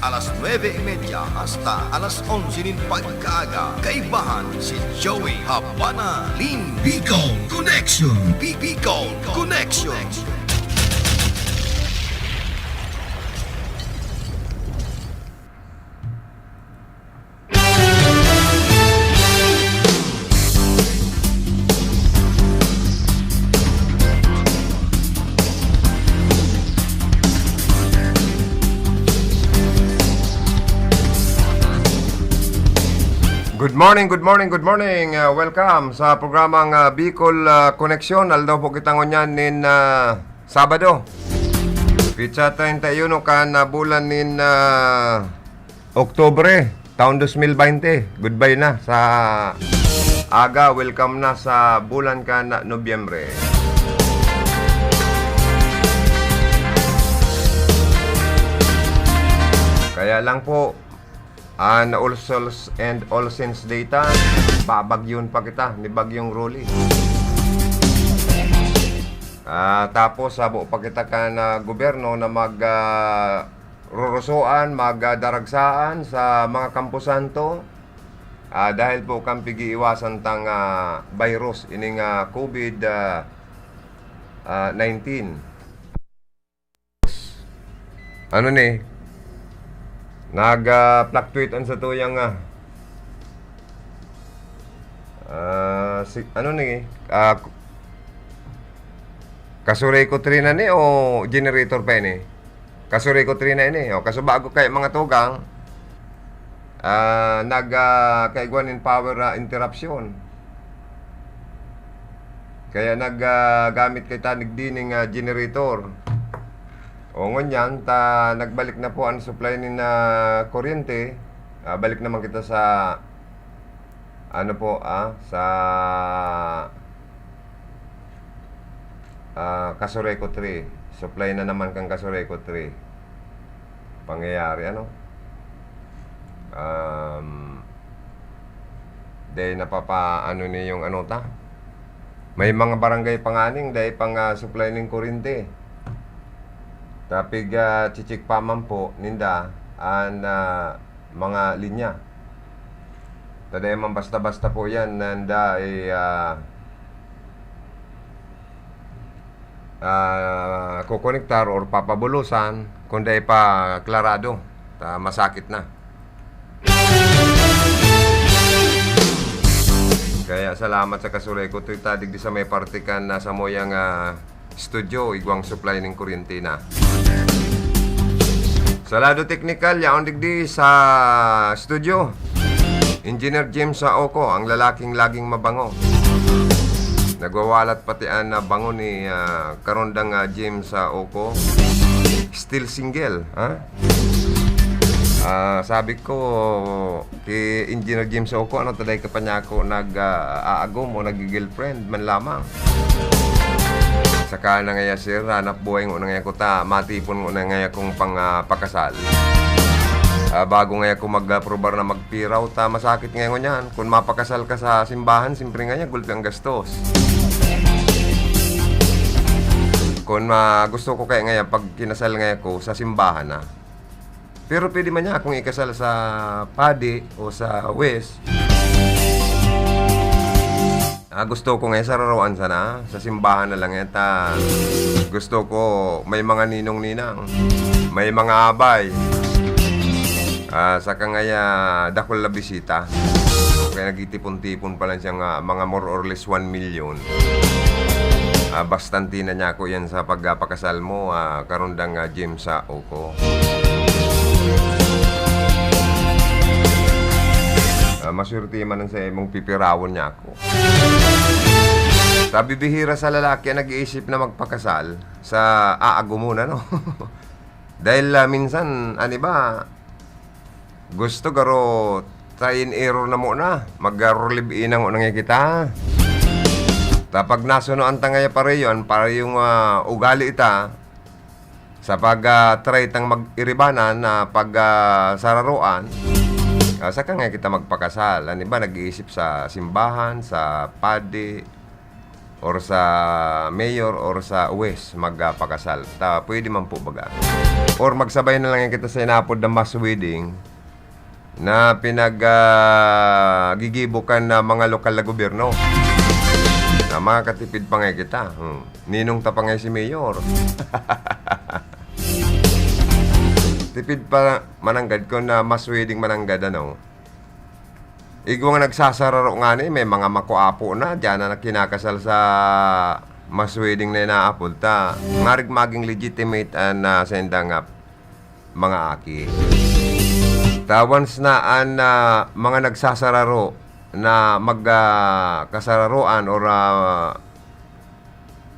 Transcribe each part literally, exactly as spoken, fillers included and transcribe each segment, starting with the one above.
Alas nuebe y media hasta alas onse nin pagkaaga, kaibahan si Joey Habana Lim. Bicol Connection. Bi-, Bicol Connection. Good morning, good morning, good morning. Ah, welcome sa programang, ah, Bicol, ah, Connection. Aldaw po kita ngunyan nin, ah, Sabado. Petsa treinta y uno kan, ah, bulan nin, ah, Oktubre, taon dos mil baynte. Goodbye na sa aga, welcome na sa bulan kan Nobyembre. Kaya lang po, an All Souls and All Saints Day ta, babagyon pa kita ni Bagyong Rolly. Ah, tapos sabo pa kita kan, ah, gobyerno na mag, ah, rorosoan, magdaragsaan sa mga kamposanto, ah, dahil po kan pig-iiwasan tang, ah, virus, ining, ah, COVID, ah, ah, nineteen. Ano ni? Nag, ah, fluctuate an satuyang, ah, ah, si, ano ni? Ah, Kasureko three na ni o generator pa ini? Kasureko three na ini. O, kaso bago kaya mga tugang, ah, nag, ah, kaigwa nin power, ah, interruption. Kaya nag, ah, gamit kita digdi ning, ah, generator. O, ngunyan, ta, nagbalik na po ang supply nin, ah, kuryente. Ah, balik naman kita sa, ano po, ah, sa, ah, Kasureko three. Supply na naman kan Kasureko three. Pangyayari, ano? Um, dahil napapa-, ano ni yung ano ta? May mga barangay pa nga ning dahil pang, ah, supply ning kuryente. Tapig, ah, chichik pa man po ninda an, ah, mga linya. Tadai man basta-basta po yan, nanda, eh, ah, ah, kukonektar or papabulusan, kung dai pa klarado, ta masakit na. Kaya salamat sa Kasureko, ito'y tadig di sa may parte kan nasa moyang, ah, studio, igwang supply ning kuryente na. Sa lado teknikal, yaon digdi sa studio, Engineer James sa Oco, ang lalaking laging mabango. Nagwawalat pati an, ah, bango ni, ah, karondang, ah, James sa Oco. Still single, ha? Ah, sabi ko, ki Engineer James Oco, ano, taday ka pa niya ako nag, ah, aagom o nag-girlfriend man lamang. Saka na ngaya, sir, hanap buhay ngona ngaya ko ta, matipon ngona ngaya kong pang, ah, pakasal. Ah, bago ngaya ko mag-aprobar na magpiraw, ta masakit ngaya ngunyan. Kun mapakasal ka sa simbahan, simpre ngaya, gulpi ang gastos. Kun ma-, gusto ko kaya ngaya, pag kinasal ngaya ko, sa simbahan na. Pero pwede man niya akong ikasal sa padi o sa west. Ah, gusto ko nga sararoan sana, sa simbahan na lang ita. Gusto ko may mga ninong-ninang, may mga abay. Ah, saka ngaya dakul na bisita. Kaya nagtitipon-tipon pa lang siya nga mga more or less one million. Ah, bastante na niya ako yan sa pagpakasal mo, ah, karondang, ah, James sa Oco. Ah, maswerte man ang sa imong pipirawon niya ako. Sabi, bihira sa lalaki ang nag-iisip na magpakasal sa aagumunan, no? Dahil, ah, minsan, ano ba, gusto garo try and error na muna. Mag-, ah, live-in na ngaya kita. Ta pag nasunoan ta ngaya pareho, an parehong, ah, ugali ita, sa pag, ah, try tang mag-iribanan na pag, ah, sararoan, ah, saka ngaya kita magpakasal. An iba nag-iisip sa simbahan, sa padi, or sa mayor or sa huwes magpakasal. Ta, pwede man po baga. Or magsabay na lang kita sa inapod na mass wedding na pinag, ah, gigibo kan, ah, mga lokal na gobyerno. Na makakatipid pa nga kita. Hmm. Ninong ta pa nga si mayor. Tipid pa mananggad ko na mass wedding mananggad, ano? Igwang nagsasararo ngani, may mga makuapo na, diyan na kinakasal sa mass wedding na inaapod ta. Ngarig maging legitimate an, ah, senda nga mga aki. Ta once na an, ah, mga nagsasararo na mag, ah, kasararoan or, ah,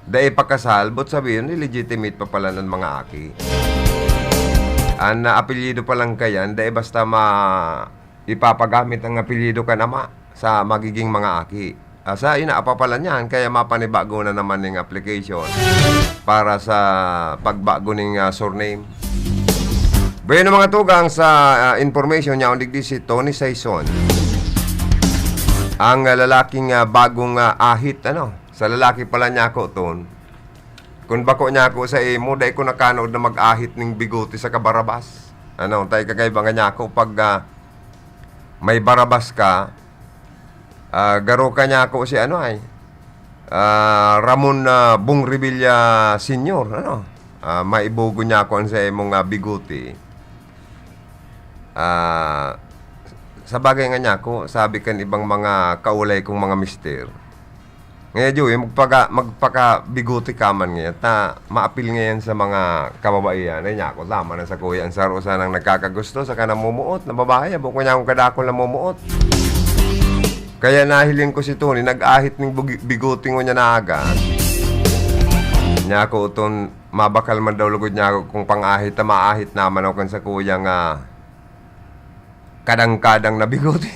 dai pa kasal, but sabihin, illegitimate pa pala ng mga aki. An, ah, apelyido pa lang kayan, dai basta ma-, ipapagamit ang apelyido kan ama sa magiging mga aki. Asa ina apa pala niyan, kaya mapanibago na naman ning application para sa pagbago ning, ah, surname. Bueno, mga tugang, sa, ah, information niya, digdi si Tony Saison. Ang, ah, lalaking, ah, bagong, ah, ahit, ano, sa lalaki pala niya ako, Ton. Kung bako niya ako sa imo, dai ko nakanood na mag-ahit ning bigote sa kabarabas. Ano, tay kakaiba nga niya ako pag, ah, may barabas ka, ah, garo ka niya ako si ano ay, ah, Ramon, ah, Bong Revilla Senior, ano? Ah, maibugo niya ako sa imong, ah, bigote. Ah, sa bagay nga niya ako, sabi kan ibang mga kaulay kong mga mister, ngayon, Joey, magpaka-, magpaka-bigote ka man ngayon. Ta, maapil ngayon sa mga kababaihan. Ay, niya ako, tama na sa kuya. Ang saro sanang nagkakagusto sa kanamumuot na babae. Abo ko niya akong kadakol na mumuot. Kaya nahiling ko si Tony, nag-ahit ning bugi-, bigote ngunyan na aga. Niya ako, uton, mabakal man daw lugod niya ako kung pang-ahit na maahit naman ako kan sa kuya nga kadang-kadang na bigote.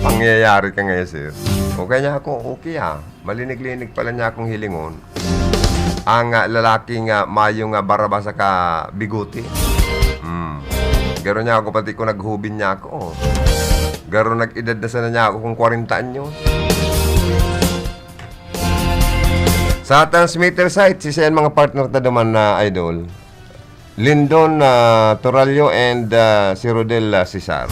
Pangyayari ka ngayon, sir. Okay niya ako, okay ah. Malinig-linig pala niya akong hilingon. Ang, ah, lalaki nga mayo nga baraba saka bigote. Hmm. Garo niya ako, pati ko naghubin niya ako. Garo nag-edad na sana niya ako kung kwarenta anyos. Sa transmitter site, si siya ang mga partner ta duman na idol. Lindon, ah, Torallo and, ah, si Rodel, ah, Cesar.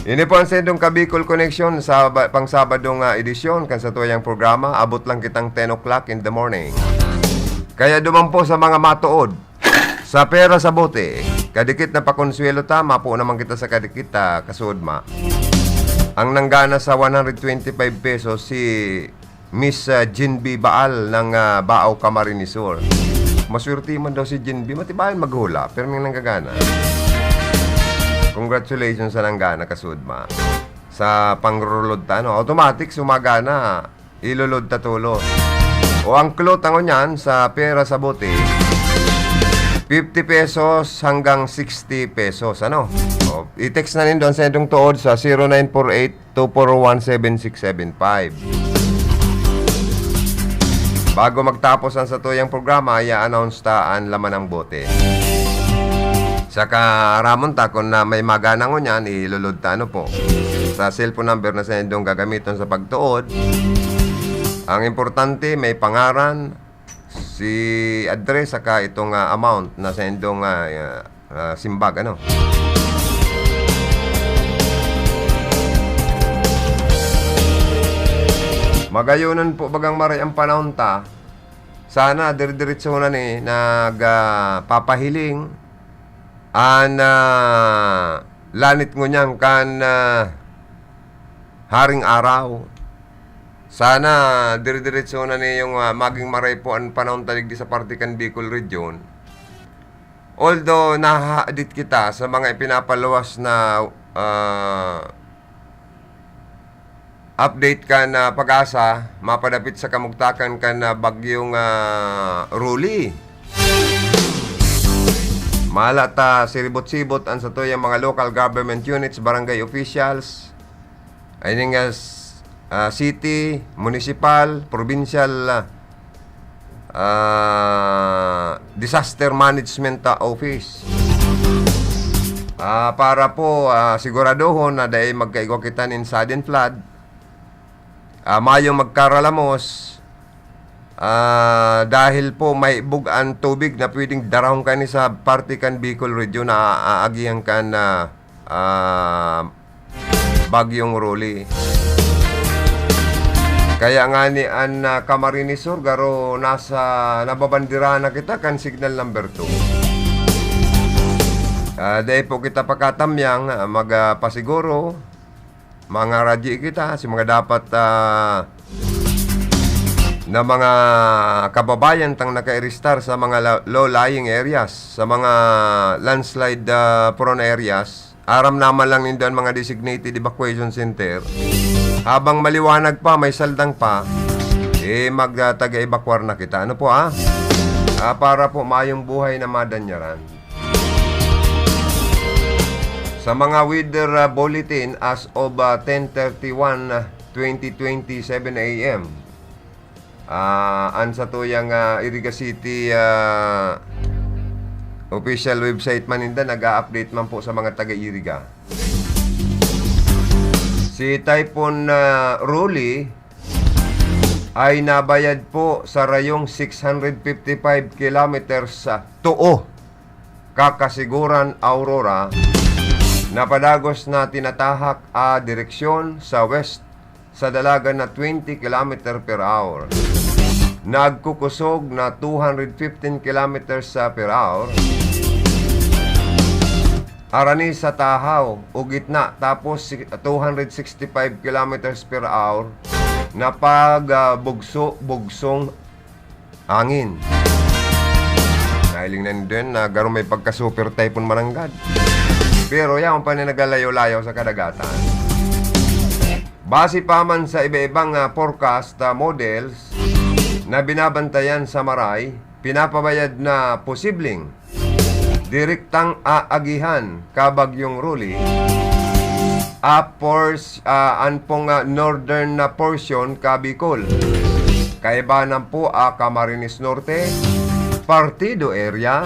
Ini po ang Sendong Kabicol Connection sa ba-, pang Sabado nga edisyon kan satuyang programa. Abot lang kitang ten o'clock in the morning. Kaya duman po sa mga matuod, sa pera sa bote, kadikit na pakonsuelo ta, mapo naman kita sa kadikit, ah, kasuodma. Ang nanggana sa one hundred twenty-five pesos si Miss, ah, Jinbi Baal ng, ah, Baao, Camarines Sur. Maswerte man daw si Jinbi, matibayan maghula, pero may nanggagana. Congratulations sa nanggana, kasuodma. Sa pangrulod ta, ano, automatic, sumagana, ilulod ta tulo. O ang clue ta ngunyan sa pera sa bote, fifty pesos hanggang sixty pesos, ano? O, i-text na nindo ang sendong tuod sa zero nine four eight two four one seven six seven five. Bago magtapos ang satuyang programa, i-announce ta an laman ng bote. Saka aramon ta kun na may magana ngunyan, ilulod ta ano po. Sa cellphone number na sa indong gagamiton sa pagtuod. Ang importante, may pangaran, si address, saka itong, ah, amount na sa indong, ah, ah, ah, simbag, ano. Magayonan po bagang maray ang panahon ta. Sana dire-diretso na ni nag, ah, papahiling an, ah, lanit ngunyan kan, ah, Haring Araw. Sana dire-diretso na ni yung, ah, maging maray po ang panahon ta digdi sa parte kan Bicol Region. Although nahahadit kita sa mga ipinapaluwas na, ah, update kan, ah, PAGASA, mapadapit sa kamugtakan kan, ah, bagyong, ah, Rolly. Mahala ta siribot-sibot an satuyang mga local government units, barangay officials, ay ning, ah, s-, ah, city, municipal, provincial, ah, ah, Disaster Management, ah, Office. Ah, para po, ah, siguradohon na dai magkaigwa kita nin sudden flood, Ah, mayong magkaralamos, ah, dahil po may bug-an tubig na pwedeng darahon kaini sa parte kan Bicol Region na aagihan kan, ah, ah, Bagyong Rolly. Kaya nga ni an, ah, Camarines Sur, garo nasa nababanderahan na kita kan signal number two. Ah, dai po kita pakatamyang, ah, mag, ah, pasiguro, mga radyi kita, si mga dapat, ah, na mga kababayan tang nakairistar sa mga la-, low-lying areas, sa mga landslide, ah, prone areas. Aram naman lang nindo an mga designated evacuation center. Habang maliwanag pa, may saldang pa, eh, mag, ah, taga-evacuar na kita. Ano po, ah? Ah, para po mayong buhay na madanyaran. Sa mga weather, ah, bulletin as of, ah, ten thirty-one, ah, twenty twenty, seven a m, ah, an satuyang, ah, Iriga City, ah, official website man ninda, nag-a-update man po sa mga taga-Iriga. Si Typhoon, ah, Rolly ay nabayad po sa rayong six hundred fifty-five kilometers sa Too, Kakasiguran, Aurora, na padagos na tinatahak a direksyon sa west sa dalagan na twenty kilometer per hour. Nagkukusog na two hundred fifteen kilometers sa per hour. Arani sa tahaw o gitna, tapos si-, two hundred sixty-five kilometers per hour na pag, ah, bugso-, bugsong hangin. Nahiling na din na garo may pagka-super typhoon mananggad. Pero yaon pa na nagalayo-layo sa kadagatan. Base pa man sa iba-ibang, ah, forecast, ah, models na binabantayan sa maray, pinapabayad na posibleng direktang aagihan ka Bagyong Rolly, a pors-, ah, an pong, ah, northern na portion ka Bicol. Kaiba na po a Camarines Norte, Partido area.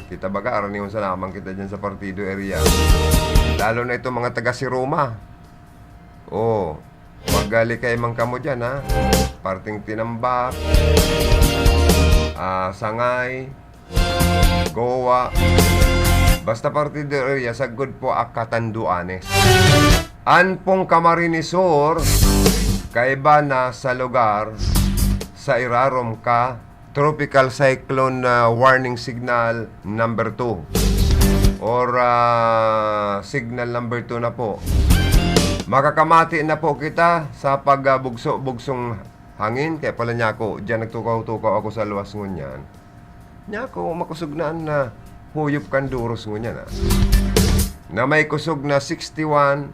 Kita baga, araniwan sa lamang kita dyan sa Partido area. Lalo na itong mga taga Siroma. Oh, maglikay man kamo dyan, ha? Parting Tinambac, ah, Sangay, Goa. Basta Partido area, sagkod po a Catanduanes. An pong Camarines Sur, kaiba na sa lugar sa irarom ka Tropical Cyclone, ah, Warning Signal number two or, ah, Signal number two na po. Makakamati na po kita sa pag, ah, bugso-bugsong hangin. Kaya pala niya ako, diyan nagtukaw-tukaw ako sa luwas ngunyan. Niya ako, makosog na an, ah, huyop kan duros ngunyan, ah. Na may kusog na sixty-one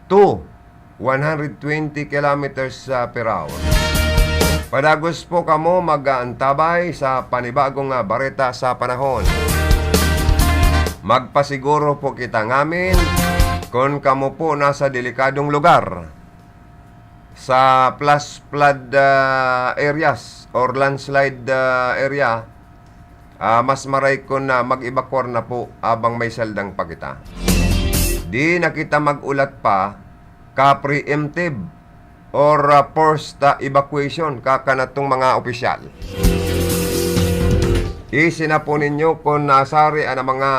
to one hundred twenty kilometers, ah, per hour. Padagos po kamo mag-aantabay sa panibagong, ah, bareta sa panahon. Magpasiguro po kita ngamin kun kamo po nasa delikadong lugar. Sa flash flood, ah, areas or landslide, ah, area, ah, mas maray kun na mag-evacuar na po abang may saldang pa kita. Di na kita mag-ulat pa ka preemptive or, ah, forced, ah, evacuation ka kanatong mga opisyal. Isin na po ninyo kun nasari an mga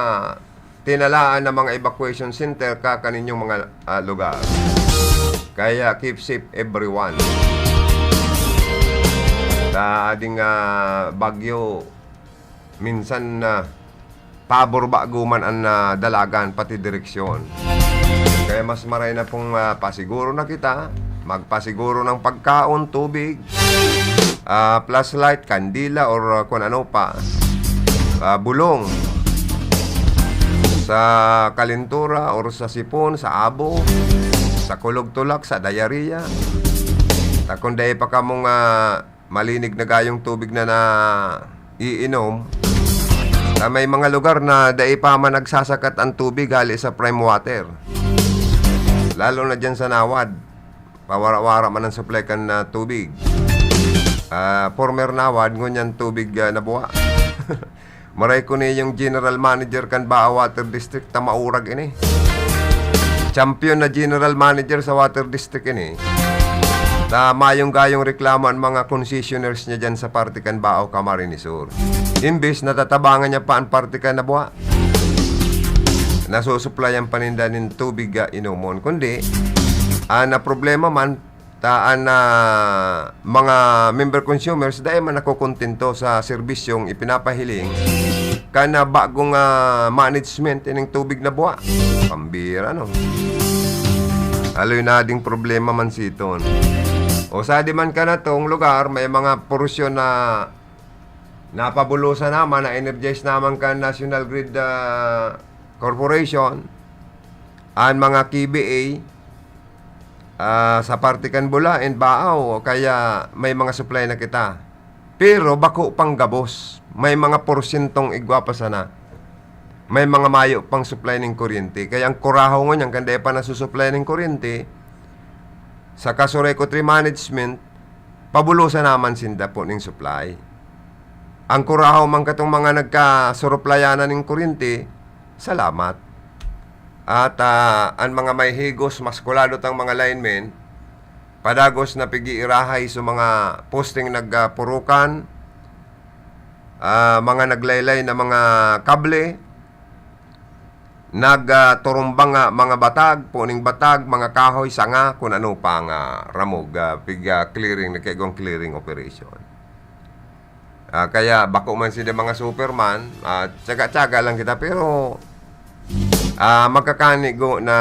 tinalaan na mga evacuation center ka kaninyong mga, ah, lugar. Kaya keep safe everyone. Sa ading, ah, bagyo, minsan na pabor bago man an, ah, dalagan, pati direksyon. Kaya mas maray na pong, ah, pasiguro na kita, magpasiguro ng pagkaon, tubig, ah, flashlight, kandila, or, ah, kung ano pa, ah, bulong sa kalintura or sa sipon, sa abo, sa kulog tulak, sa diarrhea. Ta kung dai pa kamong, ah, malinig na gayong tubig na naiinom, ta may mga lugar na dai pa man nagsasakat ang tubig hali sa prime water. Lalo na dyan sa Nawad. Pawara-wara man ang supply kan, ah, tubig. Ah, former Nawad, ngunyan tubig, ah, na buwa. Maray ko ni yung general manager kan Baa Water District ta maurag ini. Champion na general manager sa water district ini. Ta mayong gayong reklamo an mga concessionaires niya diyan sa parte kan Bao, Camarines Sur. Imbes natatabangan niya pa an parte kan Nabua, nasusuplayan pa ninda nin tubig, ah, inomon. Kundi, an, ah, problema man, ta an, ah, mga member consumers, dai man nakokontento sa serbisyong ipinapahiling kan, ah, bagong, ah, management ining tubig Nabua. Pambira, no? Haloy na ding problema man siton. O sa di man kanatong lugar, may mga porsyon na napabulosan naman, na-energize naman kan National Grid, ah, Corporation, an mga K B A, ah, sa parte kan Bula and Bao, kaya may mga supply na kita. Pero bako pang gabos, may mga porsyentong igwa pa sana. May mga mayo pang supply ning kuryente. Kaya ang Curaho ngunyan, kan dai pa nasusuplay ning kuryente, sa Casureco three Management, pabulosan naman sinda po ning supply. Ang Curaho man katong mga nagkasuruplayanan ning kuryente, salamat. At, ah, an mga may higos, maskulado tang mga linemen, padagos na pig-iirahay sa mga posting nagpurukan, ah, mga naglaylay na mga kable, nagturumbang, ah, mga batag, puning batag, mga kahoy, sanga, kun ano pa nga ramog, ah, pig, ah, clearing, nagkaigwang clearing operation. Ah, kaya bako man sinda mga Superman, ah, tsaga-tsaga lang kita, pero, ah, magkakanigo na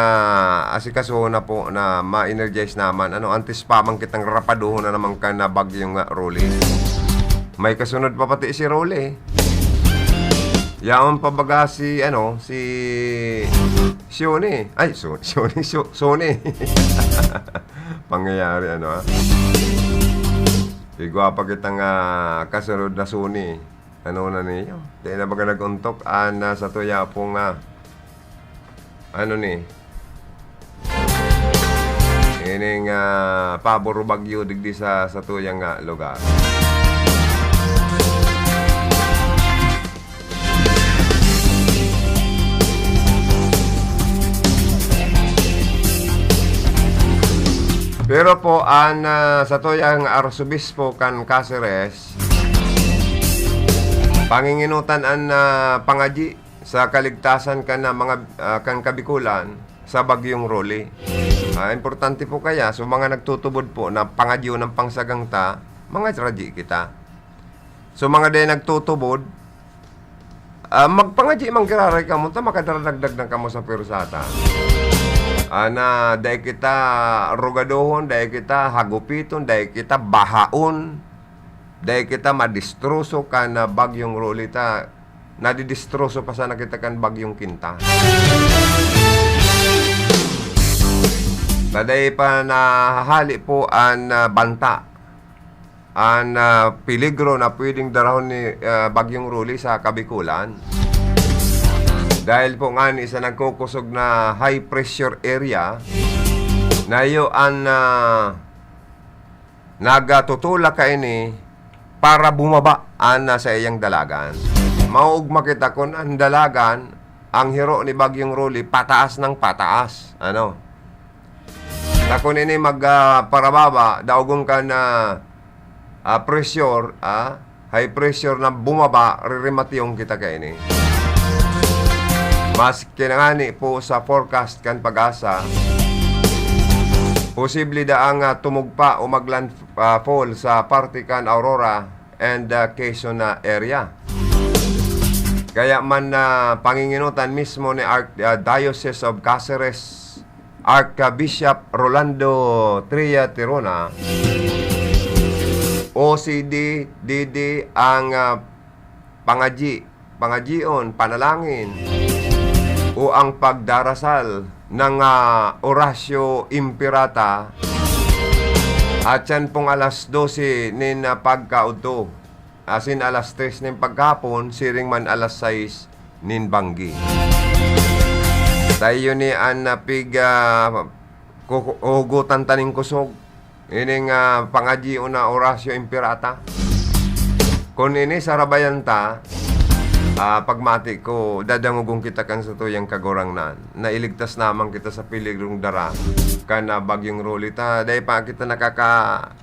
asikaso na po na ma-energize naman. Ano, antes pa man kitang rapaduhon na naman ka na bagyong, ah, Rolly. May kasunod pa pati si Rolly. Yaon pa baga si, ano, si Sione. Ay, so, Sione, so, Sony. Pangyayari, ano, ah? Igwa pa kitang, ah, kasunod na Sony. Ano na niyo? Di na baga nag-untok? Ah, nasa tuya po nga. Ano ni? Ining, ah, pabor o bagyo digdi sa, sa tuyang, ah, lugar. Pero po, an, ah, sa tuyang arsobispo kan Caceres, panginginutan an, ah, pangadyi sa kaligtasan kan, ah, mga, ah, kan Kabikulan sa Bagyong Rolly. Ah, importante po kaya, so mga nagtutubod po na pangadyo ng pangsagang ta, mga radyi kita. So mga dai nagtutubod, ah, magpangadyi man giraray kamo ta makadaragdag na kamo sa pwersata. Ah, na dai kita rugadohon, dai kita hagupiton, dai kita bahaon, dai kita madistroso kan, ah, Bagyong Rolly ta nadidistroso pa sana kita kan Bagyong Quinta. Ta dai pa nahahali po an, ah, banta, an, ah, peligro na pwedeng darahon ni, ah, Bagyong Rolly sa Kabikulan. Dahil po ngani sa nagkukosog na high pressure area, na iyo an, ah, nagatutulak kaini para bumaba an, ah, saiyang dalagan. Maugma kita kun an dalagan, ang hiro ni Bagyong Rolly, pataas ng pataas. Ano? Ta kun ini mag, ah, parababa, daogon kan, ah, ah, pressure, ah, high pressure na bumaba, ririmatiyong kita kaini. Maski na ngani po sa forecast kan PAGASA, posible daang, ah, tumugpa o magland-, ah, fall sa parte kan Aurora and, ah, Quezon na area. Kaya man na panginginutan mismo ni Arch-, ah, Diocese of Caceres, Archbishop Rolando Tria Tirona, O C D, D D ang, ah, pangadyi, pangadyion, panalangin, o ang pagdarasal ng, ah, Oratio Imperata, at yan pong alas dose nin, ah, pagkaudto. Asin alas tres nin pagkahapon, siring man alas sais nin banggi. Ta iyo ni an napig, ah, kuku-, huhugutan ta nin kusog. Ining, ah, pangadyi o na Oratio Imperata. Kun ini sarabayan ta, Ah, pagmati ko, dadangogon kita kan satuyang Kagurangnan. Nailigtas naman kita sa peligrong dara kan, ah, Bagyong Rolly ta. Dai pa kita nakaka-,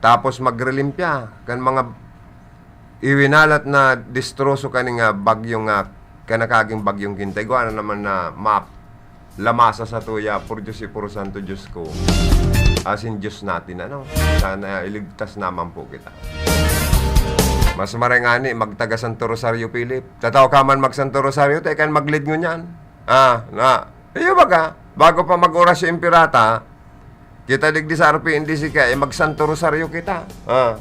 tapos magrelimpya kan mga iwinalat na destroso kaning, ah, bagyong, ah, kan nakaging Bagyong Quinta. Igwa na naman na map-, lamasa sa tuya, por Diyos y por Santo Diyos ko. Asin Diyos natin, ano? Sana iligtas naman po kita. Mas maray ngani, magtaga Santo Rosario, Philip. Tataw ka man mag Santo Rosario, te kan maglid ngunyan. Ah, na. Iyo baga, bago pa mag-orasyon pirata, kita digdi sa R P N D C ka, eh, mag Santo Rosario kita. Ah.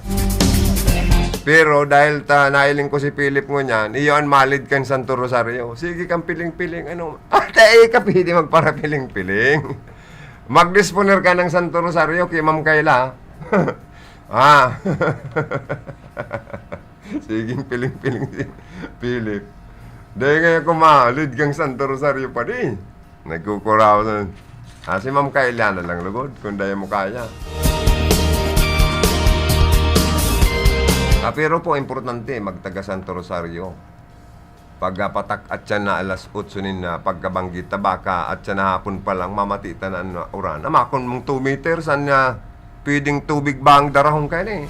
Pero dahil ta nailing ko si Philip ngunyan, iyo an malid kan Santo Rosario. Sige kang piling-piling, ano? Ate, eh, ka pwede magparapiling-piling. Magdisponer ka ng Santo Rosario kay Ma'am Kayla. Ah. Sige, piling-piling si Philip. Dahil ngayon kumalid kang Santo Rosario pa di. Nagkukuraw na. Ah, si Ma'am Kayla na lang lugod, kung dahil mo kaya. Ah, pero po, importante, magtaga Santo Rosario. Pagkapatak at siya na alas otso nin, ah, pagkabanggi, tabaka at siya na hapon pa lang, mamati ta na an uran. Ama, kung mong two meters, an, ah, pwedeng tubig ba ang darahon kayo na eh?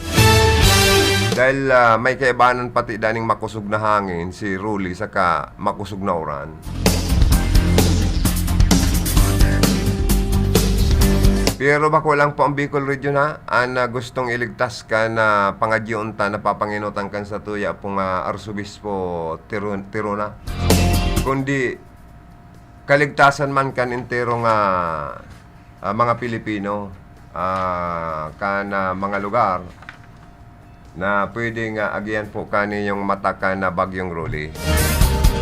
Dahil, ah, may kaibanan pati daning makusog na hangin, si Rolly, saka makusog na uran. Pero bako lang po ang Bicol Region, ha? An, ah, gustong iligtas kan, ah, pangadyoon ta, napapanginutan kan satuya pong, ah, Arsobispo Tirun-, Tiruna. Kundi kaligtasan man kan entero nga, ah, mga Pilipino, ah, kan, ah, mga lugar na pwedeng, ah, agihan po kan niyong matakan na Bagyong Rolly.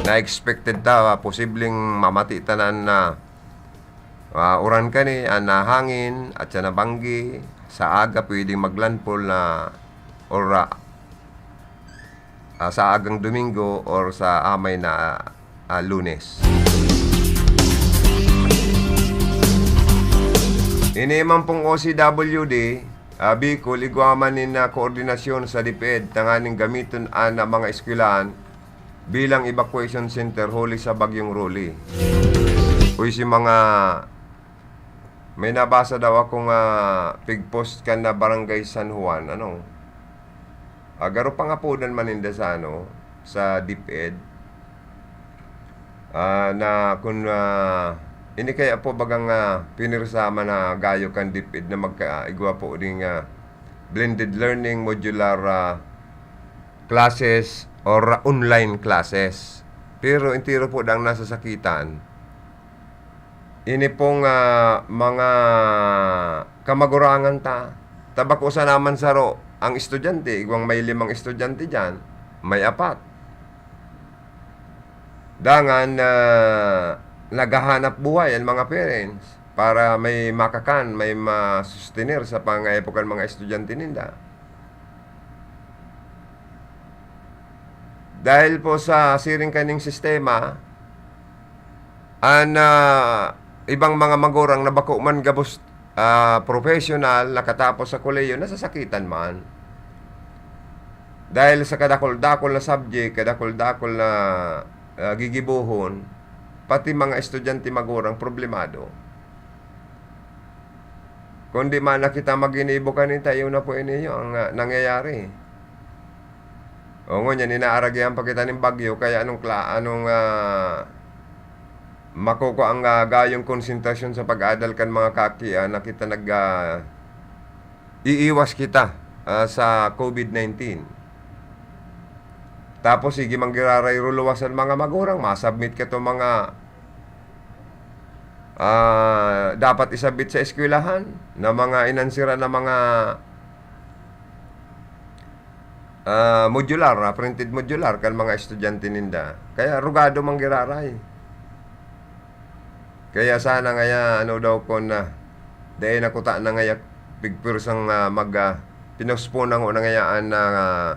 Na expected ta, ah, posibleng mamati tanan na, ah, uran kani, ah, na hangin at sa nabanggi, sa aga pwedeng maglandfall na or, ah, ah, sa agang Domingo or sa amay na, ah, Lunes. Ini man pong O C W D, ah, Bicol, igwa man nin, ah, koordinasyon sa DepEd tanganing gamiton an, ah, mga eskwelahan bilang evacuation center huli sa Bagyong Rolly. Uy, si mga, may nabasa daw akong, ah, pigpost kan na Barangay San Juan, ano? Ah, garo pangapodan man ninda sa, ano, sa DepEd. Ah, na kun, ah, ini kaya po bagang, ah, pinirsa man na gayo kan DepEd na magka-, igwa po ding, ah, blended learning, modular, ah, classes, or online classes. Pero entero po dang nasasakitan. Ini pong, ah, mga kamagurangan ta. Ta bako sana man saro ang estudyante, igwang may limang estudyante diyan, may apat. Dangan, ah, naghahanap buhay ang mga parents para may makakan, may masustener sa pangangaipo kan mga estudyante ninda. Dahil po sa siring kaning sistema, an, ah, ibang mga magurang na bako man gabos, ah, professional, nakatapos sa kolehiyo, nasasakitan man. Dahil sa kadakul-dakul na subject, kadakul-dakul na, ah, gigibohon, pati mga estudyante magurang problemado. Kundi man na kita maginibo kanita, iyo na po ini iyo ang, ah, nangyayari. O, ngunyan, inaaragihan pa kita nin bagyo, kaya anong kla-, anong, ah, makukua ang, ah, gayong konsentrasyon sa pag-adal kan mga kaki, ah, na kita nag, ah, iiwas kita, ah, sa COVID nineteen. Tapos, sige, manggiraray ruluwas ang mga magurang, masubmit ka to mga, ah, dapat isabit sa eskwelahan na mga inansira na mga, ah, modular, ah, printed modular kan mga estudyante ninda. Kaya rugado manggiraray. Kaya sana ngaya, ano daw, kun, ah, dai na kuta na ngaya pigpursang, ah, mag, ah, pinospon na ngayaan na, ah,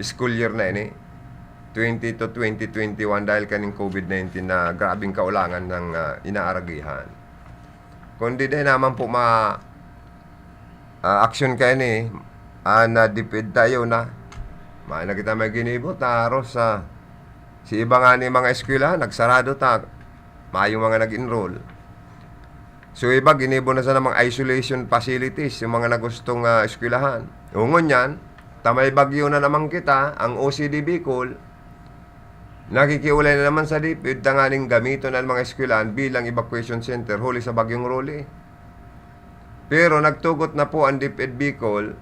school year na ini, twenty to twenty twenty-one, dahil kaning COVID nineteen na grabing kaulangan ng, ah, inaaragihan. Kundi dai naman po ma-, ah, action kaini, ah, na DepEd tayo na. Mayo na kita may ginibo, taros sa Si iba nga ni mga eskwelahan, nagsarado ta, mayong mga nag-enroll. So, iba, ginibo na sana mga isolation facilities, yung mga nagustong, ah, eskwelahan. O ngunyan, ta may bagyo na naman kita, ang O C D Bicol, nakikiulay na naman sa DepEd tanganing gamiton ang mga eskwelahan bilang evacuation center huli sa Bagyong Rolly. Pero nagtugot na po ang DepEd Bicol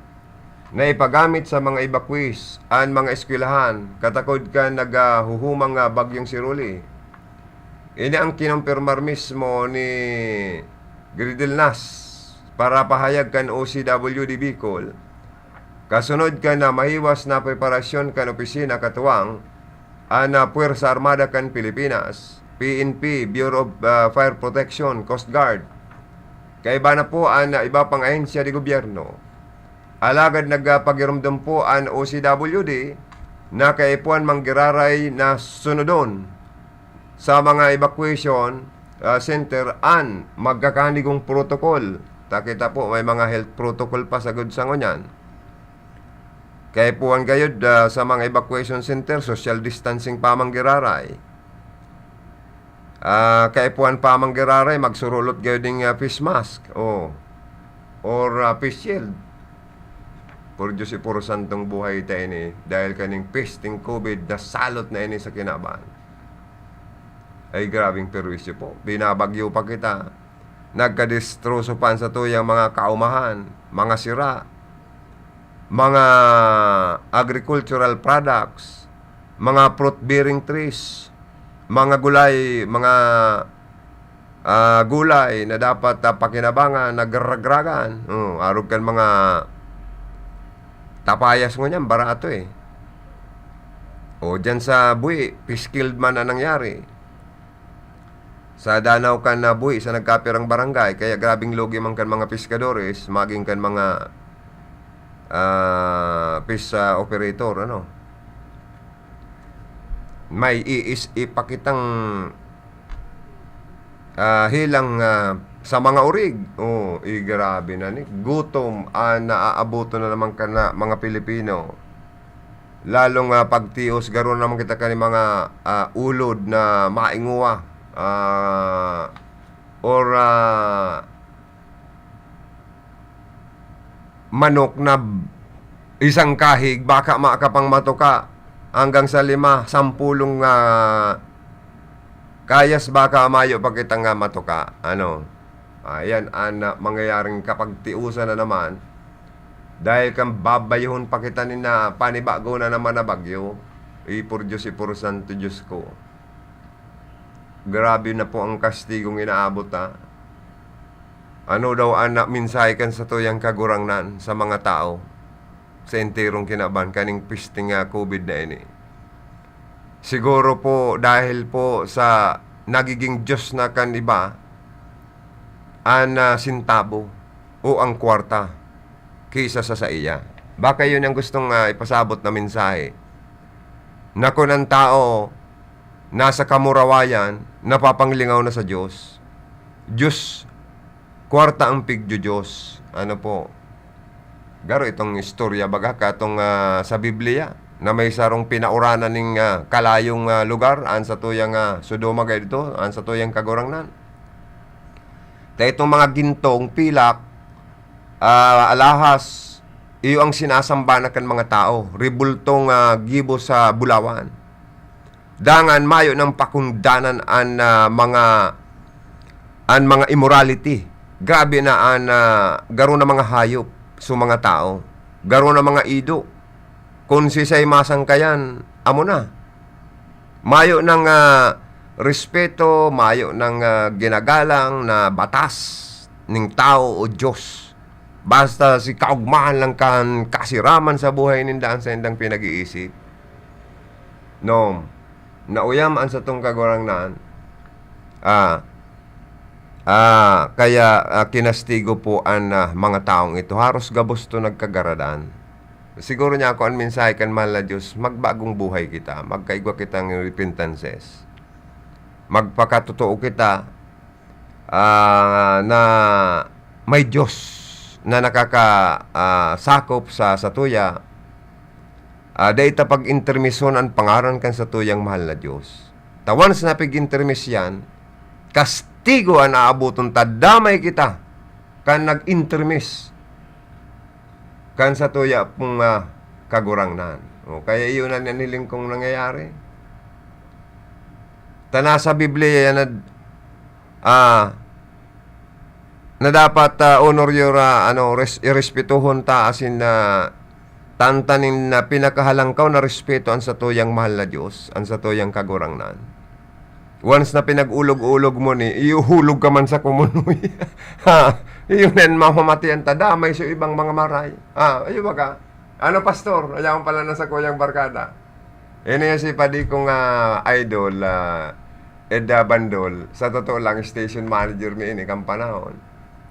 na ipagamit sa mga evacuees an mga eskwelahan, katakod kan naghuhumang, ah, bagyong si Rolly. Ini ang kinumpirmar mismo ni Gridel Nas para pahayag kan O C W D Bicol. Kasunod kan, ah, mahiwas na preparasyon kan opisina katuwang an, ah, Puwersa Armada kan Pilipinas, P N P, Bureau of, ah, Fire Protection, Coast Guard. Kaiba na po an, ah, iba pang ahensya de gobyerno. Alagad nagpagiromdom po an O C W D na kaipuhan manggiraray na sunodon sa mga evacuation, ah, center an magkakanigong protocol. Ta kita po, may mga health protocol pa sagod sa ngunyan. Kaipuhan gayod, ah, sa mga evacuation center, social distancing pa manggiraray. Ah, kaipuhan pa manggiraray, magsurulot gayod ning, ah, face mask. Oh. Or, ah, face shield. Por Diyos, ipuro santong buhay ta ini. Dahil kaning pesting COVID, nasalot na ini sa kinaban. Ay, grabing perwisyo po. Binabagyo pa kita. Nagkadestroso pa an satuyang mga kaumahan, mga sira, mga agricultural products, mga fruit-bearing trees, mga gulay, mga, ah, gulay na dapat, ah, pakinabangan, nagragragan. Oh, arog kan mga tapayas ngunyan, barato eh. O, dyan sa buhi, fish killed man ang nangyari. Sa danaw kan, ah, buhi sa nagkapirang barangay, kaya grabing lugi man kan mga piskadores, maging kan mga, ah, fish, ah, operator, ano. May iis-, ipakitang, ah, hilang, ah, sa mga orig. Oh, eh, grabe na ni. Gutom, ah, naaaboton na naman kan, ah, mga Pilipino. Lalong, ah, pagtios, garo naman kita kan mga, ah, ulod na maingwa, ah, or, ah, manok na b-, isang kahig, baka maka pang matuka, hanggang sa lima, sampulong, ah, kayas baka mayo pa kitang, ah, matuka. Ano? Ayan, an, ah, mangyayaring kapagtiusan na naman. Dahil kan babayuhon pa kita nin, ah, panibago na naman na bagyo. Ay, por Diyos, ay, por Santo Diyos ko. Grabe na po ang kastigong inaabot, ah. Ano daw an, ah, mensahe kan satuyang Kagurangnan sa mga tao sa enterong kinaban kaning pisting, ah, COVID na ini? Siguro po dahil po sa nagiging diyos na kan iba, an, ah, sentabo o ang kwarta kaysa sa saiya. Baka yun ang gustong, ah, ipasabot na mensahe, na kun an tao nasa kamurawayan, napapanglingaw na sa Diyos, Diyos, kwarta ang pigdyo-Diyos. Ano po? Garo itong istorya, baga, katong, ah, sa Biblia, na may sarong pinauranan ning, ah, kalayong, ah, lugar, an satuyang, ah, Sodoma kaidto, an satuyang Kagurangnan. Ta itong mga gintong, pilak, ah, alahas, iyo ang sinasamba na kan mga tao, rebultong, ah, gibo sa bulawan. Dangan mayo nang pakundanan an, ah, mga, an mga immorality. Grabe na an, ah, garo na mga hayop sa mga tao. Garo na mga ido. Kun sisay masangkayan, amo na. Mayo nang, ah, respeto, mayo nang, ah, ginagalang na batas ning tawo o Diyos. Basta si kaogmahan lang kan kasiraman sa buhay ninda an saindang pinag-iisip. No, nauyam an satong Kagurangnan. Ah, ah, kaya, ah, kinastigo po an, ah, mga taong ito. Haros gabos to nagkagaradan. Siguro niya ako an mensahe kan mahal na Diyos, magbagong buhay kita, magkaigwa kitang repentances. Magpakatotoo kita, ah, na may Diyos na nakaka-, ah, sakop sa satuya, Ah, dai ta pag-intermison an pangaran kan satuyang mahal na Dios. Ta once na pig-intermis yan, kastigo an aaboton ta, damay kita kan nag-intermis kan satuya pong, ah, Kagurangnan. O, kaya iyon an hiling kong nangyayari. Ta nasa Biblia yan na, ah, na dapat, ah, honor your, ah, ano, res-, irespetuhon ta, asin na tantanin na pinakahalangkaw na respeto an satuyang mahal na Dios, an satuyang Kagurangnan. Once na pinag-ulog-ulog mo ni, ihuhulog ka man sa kumunoy. Ha? Iyon na yan, mamamatian ta, damay sa ibang mga maray. Ha? Ayun ba ka? Ano, pastor? Ayaw pala na sa kuyang barkada. Ini si padi kong, ah, idol, ah, Ed, ah, Bandol. Sa totoo lang, station manager mi ini kan panahon.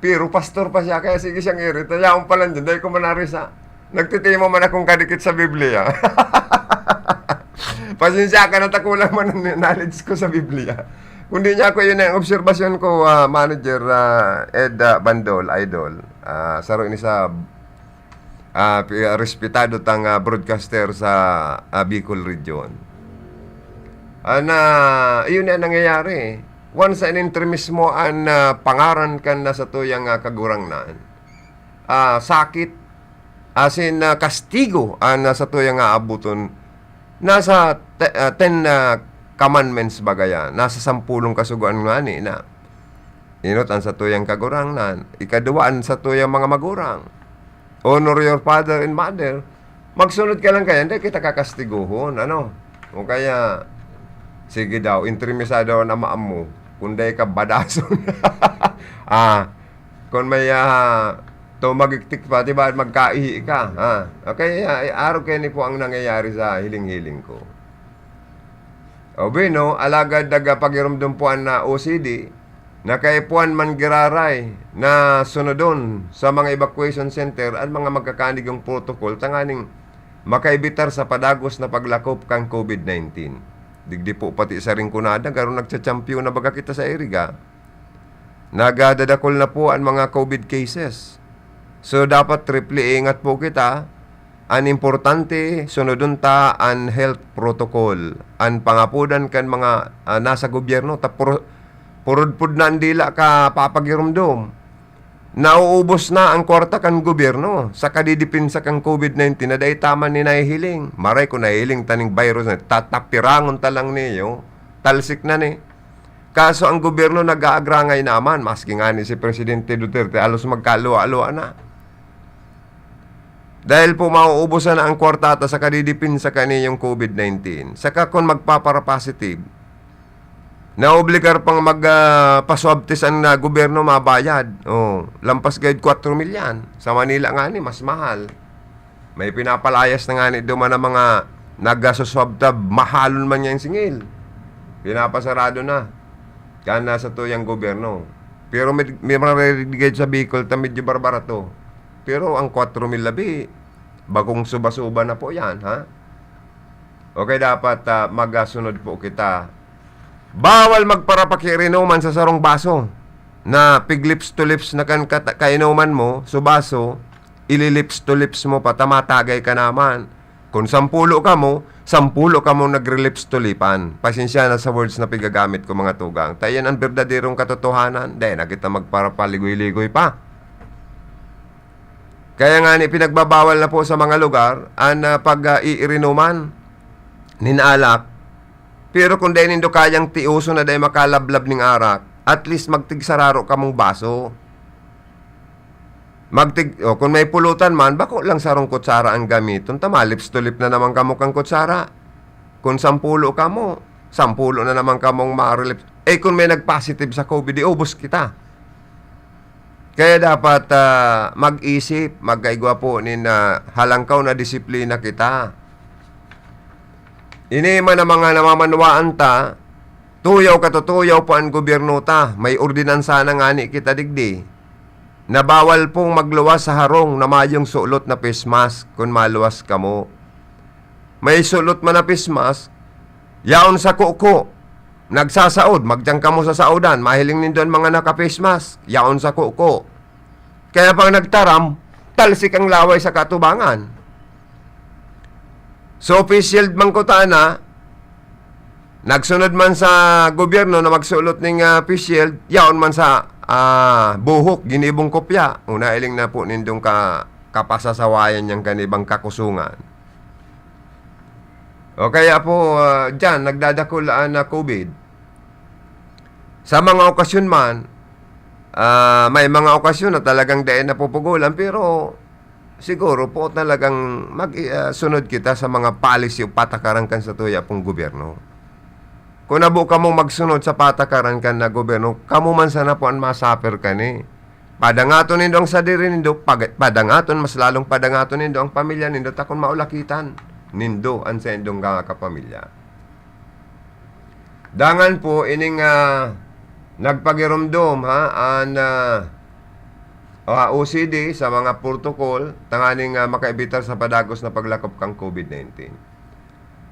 Pero pastor pa siya, kaya sige siyang irita. Yaon pa lang dyan, dahil ko manarisa. Nagtitimo man akong kadikit sa Biblia. Pasensya ka na, ta kulang man ang knowledge ko sa Biblia. Kundi niya ako, yun ang obserbasyon ko, ah, manager, ah, Ed, ah, Bandol, idol. Ah, saro ini sa, ah, pi-, ah, respetado tang, ah, broadcaster sa, ah, Bicol Region. Ah, na, iyon na nangyayari. Once na in-intermis mo an, ah, pangaran kan na satuyang, ah, Kagurangnan, ah, sakit, asin, ah, kastigo an, ah, satuyang aaboton. Nasa te-, ah, ten, ah, commandments baga yan. Nasa sampulong kasugoan ngani na. Inot an satuyang Kagurangnan. Ikaduwa, an satuyang mga magurang. Honor your father and mother. Magsunod ka lang kaya, hindi kita kakastigohon, ano? O kaya, sige daw, intrimisado an ama mo. Kung dai ka badason. Ah, kung may, ah, tumagiktik pa, di ba, magkaihi ka, ha? Okay, ah, arog kayo ni po ang nangyayari sa hiling-hiling ko. O bueno, alagad nagapagirumdom po an, ah, O C D, na kaipuhan man giraray na sunodon sa mga evacuation center an mga magkakanigong protocol tanganing makaibitar sa padagos na paglakop kan COVID nineteen. Digdi po pati sa Rinconada, garo nagcha-champion na baga kita sa Iriga. Nagadadakol na po an mga COVID cases. So, dapat triple ingat po kita. An importante, sunodon ta an health protocol. An pangapodan kan mga, ah, nasa gobyerno, ta puro-, purod-pud na an dila ka papagirumdom. Nauubos na an kwarta kan gobyerno sa kadidepensa kan COVID nineteen na dai ta man ni nahihiling. Maray kung nahihiling ta ning virus na, tatapirangon ta lang niyo, talsik na ni. Kaso ang gobyerno nag-aagrangay naman, maski ngani si Presidente Duterte, halos magkaluwa-luwa na. Dahil po mauubusan na ang kwarta ta sa kadidepensa kaniyong COVID nineteen. Saka kung magpapara-positive, naobligar pang mag, ah, pa-swab test ang, ah, gobyerno, mabayad. Oh, lampas gayod kwatro mil yan. Sa Manila ngani, mas mahal. May pinapalayas na ngani duman ang mga nagsuswab ta, mahalon man niyang singil. Pinapasarado na. Kan nasa tuyang gobyerno. Pero may, may maririnig sa Bicol ta medyo barbarato. Pero ang kwatro mil labi, bagong suba-suba na po yan, ha? Okay, dapat, ah, magasunod po kita. Bawal magparapakirinuman sa sarong baso na pig lips to lips na kan kat-, kainuman mo, so baso, ili-lips to lips mo pa, ta matagay ka naman. Kung sampulo kamo, sampulo kamo nagre-lips to lipan. Pasensya na sa words na pigagamit ko, mga tugang. Ta iyan ang berdaderong katotohanan. Dai na kita magparapaligoy-ligoy pa. Kaya nga ni, pinagbabawal na po sa mga lugar an, ah, pag, ah, iirinuman nin alak. Pero kung dai nindo kayang tioson na dai makalablab ning arak, at least magtigsararo kamong baso. Magtig-, o, kung may pulutan man, bako lang sarong kutsara ang gamiton, ta malips to lip na naman kamo kang kutsara. Kung sampulo kamo, sampulo na naman kamong marilips. Eh, kung may nag-positive sa COVID, di ubos kita. Kaya dapat, ah, mag-isip, magkaigwa po nin, ah, halangkaw na disiplina kita. Ini man ang mga namamanwaan ta, tuyaw katutuyaw pa an gobyerno ta, may ordinansa na ngani kita digdi, na bawal pong magluwas sa harong na mayong sulot na face mask kun maluwas kamo. May sulot man na face mask, yaon sa kuko. Nagsasaod, magdiyan kamo sa saodan, mahiling nindo an mga naka-face mask, yaon sa kuko. Kaya pag nagtaram, talsik ang laway sa katubangan. So, face shield man kutana, nagsunod man sa gobyerno na magsulot ning, ah, face shield, yaon man sa, ah, buhok, ginibong kopya. Una, iling na po nindong ka-, kapasasawayan niyang kanibang kakusungan. O kaya po, ah, diyan, nagdadakul ang, ah, COVID. Sa mga okasyon man, ah, may mga okasyon na talagang dai napupugulan, pero siguro po talagang mag-, ah, sunod kita sa mga policy o patakaran kan satuya pong gobyerno. Kung nabo kamong magsunod sa patakaran kan na gobyerno, kamo man sana po an ma-suffer kani. Padangaton nindo ang sadiri nindo, pag-, padangaton, mas lalong padangaton nindo ang pamilya nindo, ta kun maulakitan nindo an saindong mga kapamilya. Dangan po, ining, ah, nagpagiromdom, ha, an, ah, ah, O C D sa mga protocol tanganing, ah, makaebitar sa padagos na paglakop kan COVID nineteen.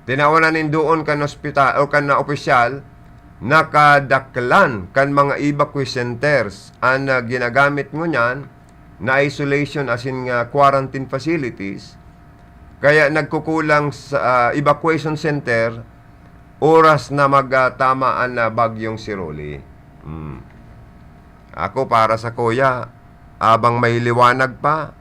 Tinawan na nin doon kan ospital o kan na opisyal na kadaklan kan mga evacuation centers an, ah, ginagamit ngunyan na isolation asin nga quarantine facilities, kaya nagkukulang sa, ah, evacuation center oras na magtama an, ah, bagyong Siroli. Hmm. Ako, para sa kuya, abang may liwanag pa,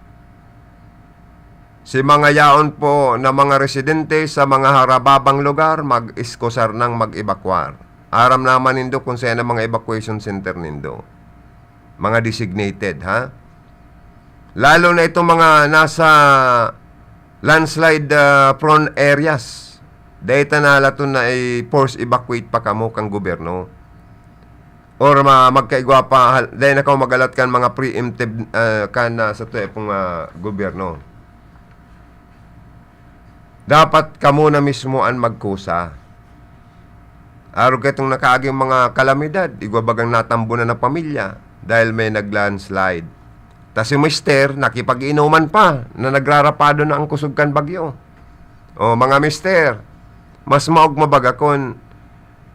si mga yaon po na mga residente sa mga harababang lugar, mag-iskusar nang mag-ebakwar. Aram naman nindo kung saan ang mga evacuation center nindo. Mga designated, ha? Lalo na itong mga nasa landslide, ah, prone areas. Dai ta nalaton na i-force evacuate pa kamo kang gobyerno. Or ma-, magkaigwa pa, hal-, dai na kamo magalat kan mga preemptive, ah, kan, ah, sa tuya pong, ah, gobyerno. Dapat kamo na mismo an magkusa. Arog kaitong nakaaging mga kalamidad, igwa bagang natambunan na pamilya dahil may nag-landslide. Ta si mister, nakipag-inuman pa na nagrarapado na ang kusog kan bagyo. O, mga mister, mas maogma baga kun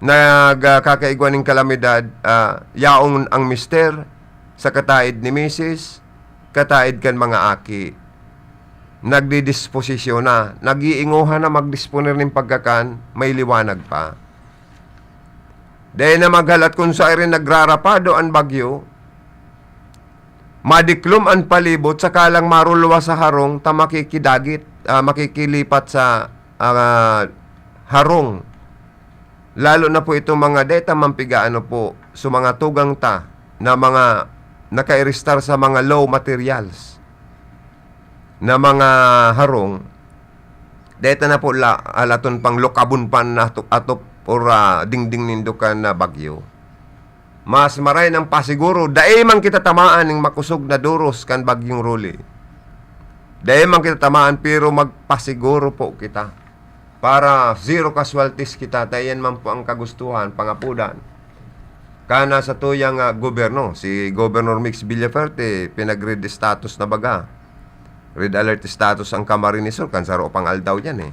nagkakaigwa nin kalamidad, ah, yaon ang mister sa kataed ni misis, kataed kan mga aki. Nagdidisposisyon na, nag-iingohan na magdisponer nin pagkakan, may liwanag pa. Dai na maghalat kun siring nagrarapado an bagyo, madiklom an palibot, saka lang maruluwas sa harong ta makikidagit, ah, makikilipat sa, ah, harong. Lalo na po itong mga deta man piga ano po, so mga tugang ta na mga nakairistar sa mga low materials na mga harong, deta na po la-, alaton pang lukabon pa na atop, atop or, ah, dingding nindo kan na bagyo. Mas maray nang pasiguro, dai man kita tamaan ning makosog na doros kan Bagyong Rolly. Dai man kita tamaan, pero magpasiguro po kita para zero casualties kita. Ta iyan man po ang kagustuhan, pangapodan kan satuyang, ah, gobyerno. Si Governor Mix Villafuerte, pinag-red status na baga. Red alert status ang Camarines Sur, kan saro pang aldaw yan eh.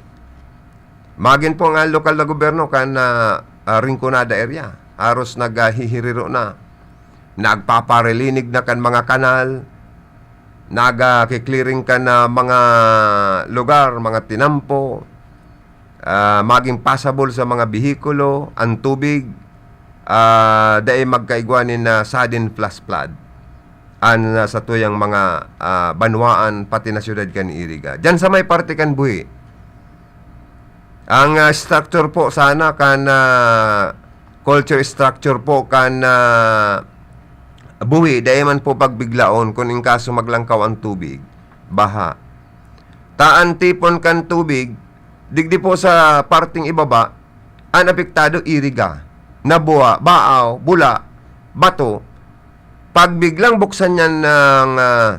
Magin po ang lokal na gobyerno kan, ah, ah, Rinconada area. Haros naghihiriro na. Nagpaparilinig na kan mga kanal. Nagki-clearing kan, ah, mga lugar, mga tinampo. Ah, maging passable sa mga behikulo, ang tubig. Ah, dai magkaigwa nin, ah, sudden flash flood. An, ah, satuyang mga, ah, banwaan, pati na syudad kan Iriga. Diyan sa may parte kan buhi, ang, ah, structure po sana kan, ah, culture structure po kan, ah, buhi, dai man po pagbiglaon kun in kaso maglangkaw ang tubig, baha. Ta an tipon kan tubig, digdi po sa parteng ibaba, an apektado, Iriga, Nabua, Baaw, Bula, Bato. Pag biglang buksan niyan ng, ah,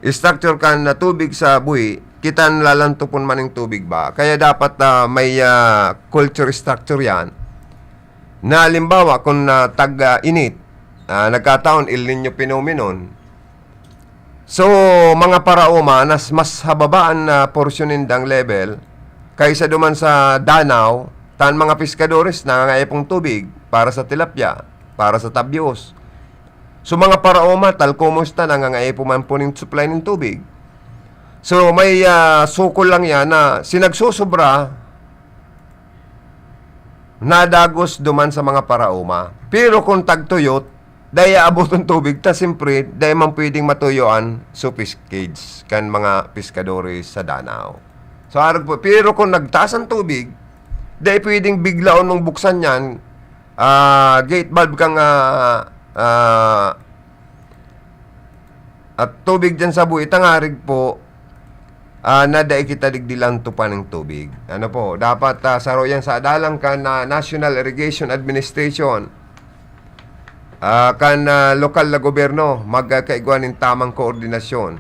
structure kan na tubig sa buhi, kita lalantopon man ning tubig ba. Kaya dapat, ah, may, ah, culture structure yan. Na halimbawa, kung, ah, tag, ah, init, ah, nagkataon, El Niño phenomenon, so, mga paraoma, nas mas hababaan na porsyon nindang level kaysa duman sa danaw, ta an mga piskadores nangangaipo nin tubig para sa tilapia, para sa tabyos. So, mga paraoma, tal kumusta, nangangaipo man po nin supply nin tubig. So, may, ah, sukol lang yan na sinagsusubra, nadagos duman sa mga paraoma. Pero kung tagtuyot, dai aabot ang tubig, ta siyempre, dai man pwedeng matuyo an sluice gate kan mga peskadores sa danaw. So, arog po, pero kung nagtaas ang tubig, dai pwedeng biglaon mong buksan yan, ah, gate valve kang, ah, ah, at tubig dyan sa buhit, tangarig po, ah, na dai kita digdi lang tupan ng tubig. Ano po, dapat, ah, saro yan sa adalan kan, ah, National Irrigation Administration, ah, kan, ah, lokal na gobyerno, magkaigwa nin tamang koordinasyon.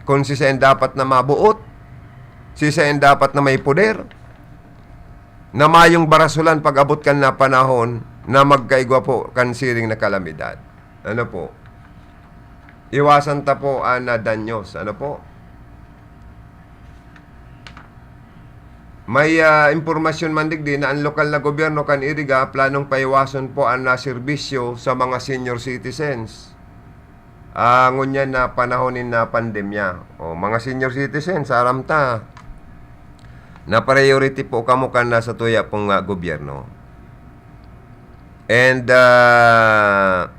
Kung siisay dapat na mabuot, siisay dapat na may poder, na mayong barasulan pag-abot kan na panahon na magkaigwa po kan siring na kalamidad. Ano po? Iwasan ta po an, ah, danyos. Ano po? May, ah, impormasyon man digdi na ang lokal na gobyerno kan Iriga planong paiwason po an, ah, serbisyo sa mga senior citizens. Ah, ngunyan na panahon nin, ah, pandemya. O, mga senior citizens, aram ta, na priority po kamo kan nasa tuya pong, ah, gobyerno. And, ah,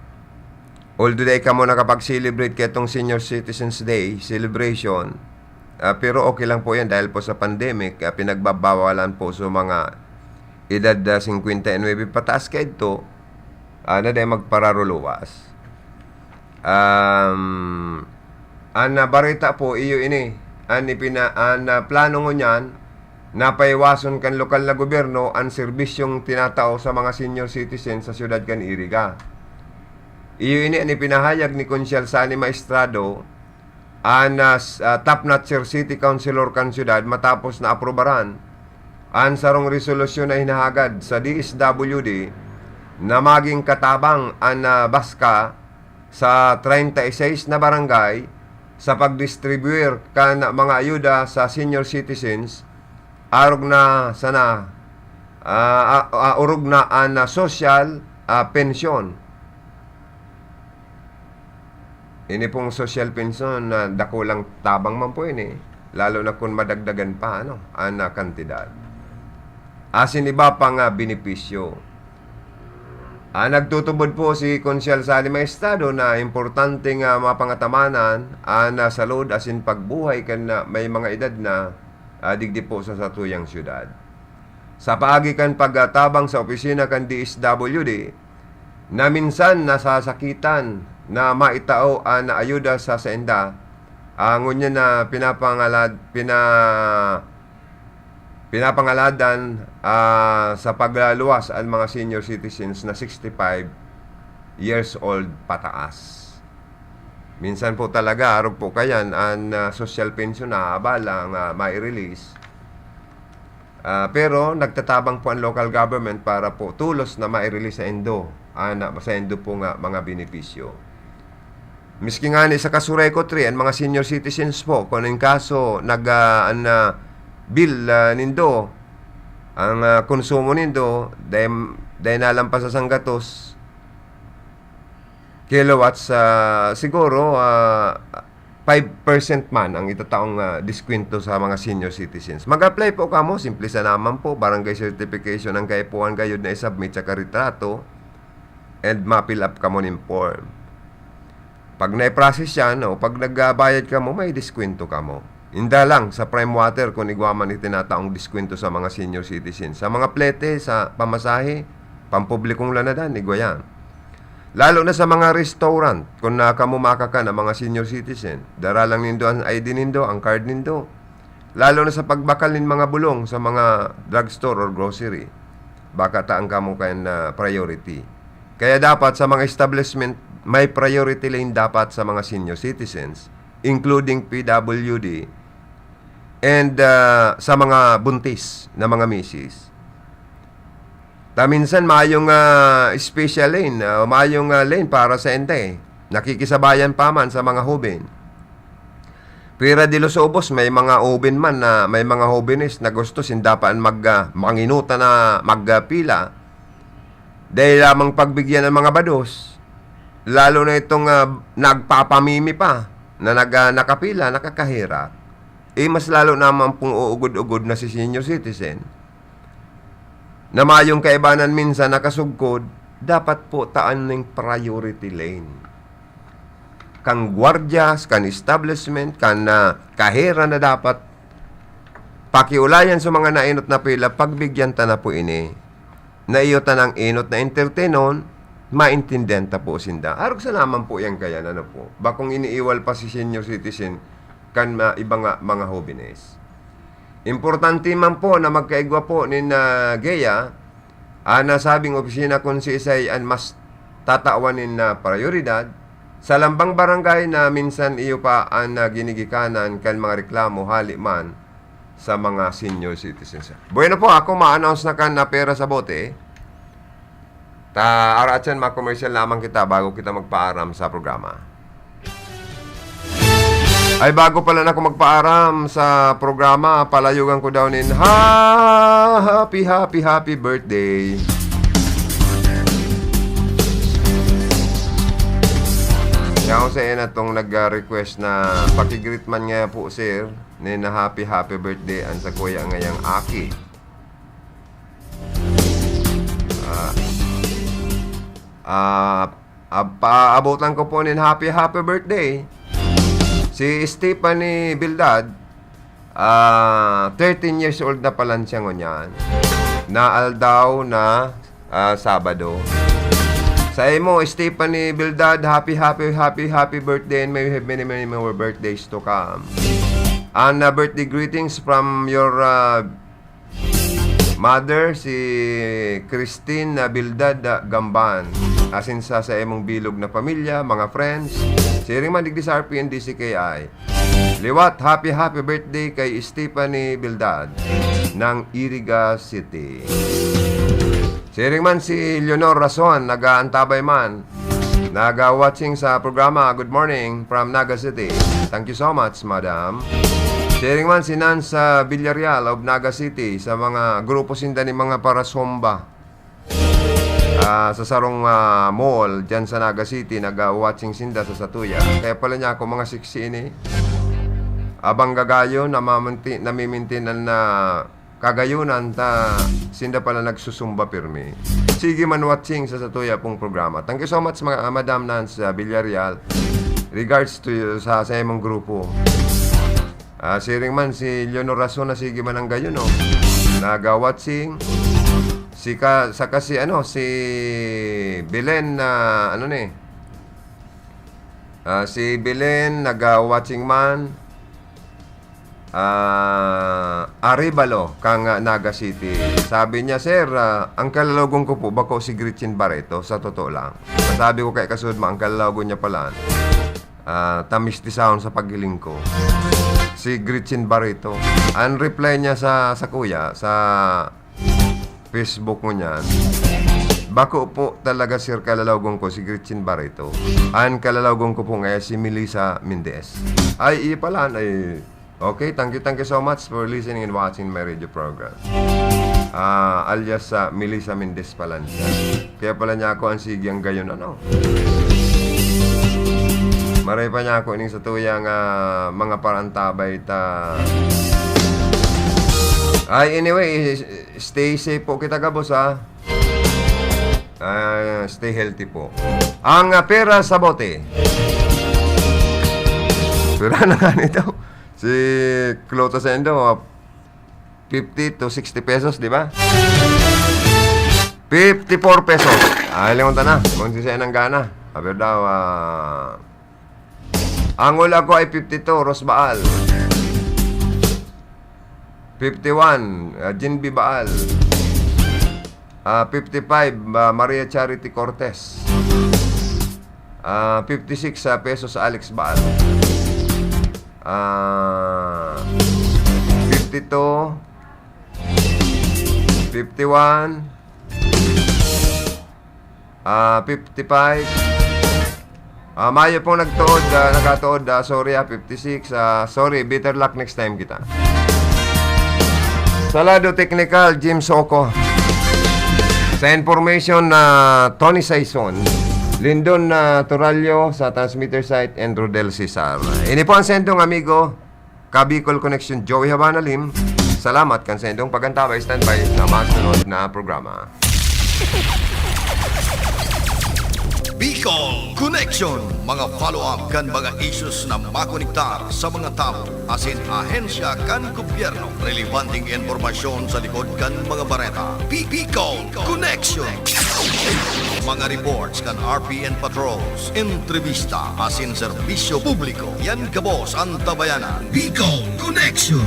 although dai kamo nakapag-celebrate ketong Senior Citizens Day celebration, ah, pero okay lang po yan dahil po sa pandemic, ah, pinagbabawalan po sa mga edad, ah, singkwenta y nuebe pataas kaidto, ah, na dai magpararuluwas. Um, an, ah, bareta po, iyo ini. An ipina-, an, ah, plano ngunyan, napaiwason kan lokal na gobyerno an serbisyong tinatao sa mga senior citizen sa siyudad kan Iriga. Iyo ini an ipinahayag ni Konsyal Sani Maestrado, an, ah, s-, ah, top-notcher city councilor kan siyudad, matapos na aprubaran an sarong resolusyon na hinahagad sa D S W D na maging katabang an, ah, BASCA sa treinta y seis na barangay sa pagdistribuir kan mga ayuda sa senior citizens, arog na sana, ah, ah, ah, orog na an, ah, sosyal, ah, pensyon. Ini pong sosyal pensyon na dakulang tabang man po ini, lalo na kun madagdagan pa, ano, an, ah, kantidad. Asin iba pa nga benepisyo. Ah, nagtutubod po si Konsyal Sally Maestrado na importante nga mapangatamanan an, ah, salud asin pagbuhay kan, ah, may mga edad na, ah, digdi po sa satuyang siyudad. Sa paagi kan pagtabang sa opisina kan D S W D, na minsan nasasakitan na maitao an ayuda sa sainda, ah, ngunyan na pinapangalad-, pina-, pinapangaladan, ah, sa paglaluwas an mga senior citizens na sixty-five years old pataas. Minsan po talaga, arog po kayan, an, ah, social pension na abala nga mai-release. Ah, pero nagtatabang po ang local government para po tolos na mai-release sa indo, ana, sa indo po nga mga benepisyo. Miski ngani sa Casureco three, ang mga senior citizens po, kung in kaso nag, ah, an, ah, bill, ah, nindo, ang, ah, konsumo nindo, dai, dai nalampas sa sanggatos kilowatts, ah, siguro, ah, five percent man ang itataong, ah, diskwento sa mga senior citizens. Mag-apply po kamo, simple sa naman po, barangay certification ang kaipuhan kayo na i-submit sa karitrato and ma-fill up kamo nin form. Pag na-process yan, o pag nagbayad kamo, may diskwento kamo. Inda lang sa Prime Water kung igwa man itinataong diskwento sa mga senior citizens. Sa mga plete, sa pamasahe, pampublikong lanadan, igwa yan. Lalo na sa mga restaurant, kung na kamo makakan ang mga senior citizen, dara lang nindo ang I D nindo, ang card nindo. Lalo na sa pagbakal nin mga bulong sa mga drugstore or grocery, baka ta ang kamo kan, ah, priority. Kaya dapat sa mga establishment, may priority lane dapat sa mga senior citizens, including P W D, and, ah, sa mga buntis na mga misis. Ta minsan mayong, ah, special lane, ah, mayong, ah, lane para sa ente. Nakikisabayan pa man sa mga hoben. Pira di los ubos, may mga hoben man na, may mga hobenes na gusto sinda pa an mag, ah, manginuta na magpila. Dai lamang pagbigyan ang mga bados, lalo na itong, ah, nagpapamimi pa na nag, ah, nakapila, nakakaherak. eh, mas lalo naman pong uugod-ugod na si senior citizen, na mayong kaibanan minsan nakasugkod, dapat po taan ning priority lane. Kan gwardyas, kan establishment, kan, ah, kahera na dapat pakiulayan sa mga nainot na pila, pagbigyan ta na po ini. Na iyo tanang inot na entertainon, maintindihan ta po sinda. Arog sa naman po yan kaya, ano po, bakong iniiwal pa si senior citizen kan, ah, iba nga mga hobenes. Importante man po na magkaigwa po nin, ah, geya, ang nasabing opisina kun siisay an mas tatawan nin, ah, prayoridad, sa lambang barangay na minsan iyo pa an, ah, ginigikanan kan mga reklamo hali man sa mga senior citizens. Bueno po, ako ma-announce na kan na pera sa bote. Ta, aratyan, ma-commercial lamang kita bago kita magpaaram sa programa. Ay, bago pala na ako magpaaram sa programa, palayogan ko daw nin happy, happy, happy birthday. Kaya ako sa ina tong nag-request na pakigreet man nga po, sir, nin na happy, happy birthday an sakuya ngayang aki. Ah, ah, ah, paabotan ko po nin happy, happy birthday. Si Stephanie Bildad, ah, thirteen years old na pala siya ngunyan. Na aldaw na, ah, Sabado. Sa imo, Stephanie Bildad, happy, happy, happy, happy birthday and may you have many, many more birthdays to come. And, ah, birthday greetings from your, ah, mother, si Christine, ah, Bildad, ah, Gamban. Asin sa, sa imong bilog na pamilya, mga friends. Siring man digdi sa R P N D C K I. Liwat, happy, happy birthday kay Stephanie Bildad ng Iriga City. Siring man si Leonor Rason, nag-aantabay man. Naga-watching sa programa. Good morning from Naga City. Thank you so much, madam. Siring man si Nance, ah, Villarreal of Naga City sa mga grupo sinda ni mga para-Zumba. Ah, sa sarong, ah, mall dyan sa Naga City, naga-watching sinda sa satuya. Kaya pala niya ako, mga sexy ini. Abang gagayo, namamanti-, namimintinan na kagayonan ta, sinda pala nagsusumba pirmi. Sige man watching sa satuya pong programa. Thank you so much, mga, ah, Madam Nance, ah, Villarreal. Regards to you sa, sa imong grupo. Ah, siring man si Leonor Rason na sige man ang gayon, no? Naga-watching. Si ka, saka si, ano, si Belen na, ano ni? Ah, si Belen, naga-watching man. Ah, Arevalo, kan, ah, Naga City. Sabi niya, "Sir, ah, ang kalalagon ko po, bako si Gretchen Barreto, sa totoo lang." Sabi ko kay kasud mo, ang kalalagon niya pala, ah, tamis di sound sa paghiling ko. Si Gretchen Barreto. Ang reply niya sa, sa kuya, sa Facebook mo niyan, "Bako po talaga, sir, kalalagon ko si Gretchen Barreto. Ang kalalagon ko po ngayon si Melissa Mendez." Ay, iya pala, ay, okay, thank you, thank you so much for listening and watching my radio program. Ah, alias sa Melissa Mendez pala siya. Kaya pala niya ako ang sige ang gayon, ano? Maray pa niya ako ining sa tuyang, ah, mga parantabay ta. Ay, anyway, stay safe po kita, gabos, ha? Ah, stay healthy po. Ang, ah, pera sa bote. Pera na nga nito. Si Clota Sendo, ah, fifty to sixty pesos, di ba? Fifty-four pesos. Ay, lingon ta na. Kung si Senang Gana. Aber daw, ah, ang hula ko ay fifty-two, Ros Baal. Fifty-one, ah, Jinbi Baal. Ah, fifty-five, ah, Maria Charity Cortez. Ah, fifty-six, ah, pesos, Alex Baal. Ah, fifty-two, fifty-one, ah, fifty-five. Ah, mayo pong nagtuod, ah, nakatuod, ah, sorry, ah, fifty-six, ah, sorry, better luck next time kita. Sa lado teknikal, Jim Soco. Sa information, na Tony Saison, Lindon na Torallo sa transmitter site, and Rodel Cesar. Ini po ang sendong amigo. Ka Bicol Connection, Joey Habana Lim, salamat kan saindong pag-antabay. Standby sa masunod na programa. Bicol Connection, mga follow-up kan mga issues na makonektar sa mga tawo asin ahensya kan gobyerno. Relebanteng impormasyon sa likod kan mga bareta. Bi-, Bicol Connection. Mga reports kan R P N patrols, entrevista asin serbisyo publiko. Yan gabos an Tabayanan. Bicol Connection.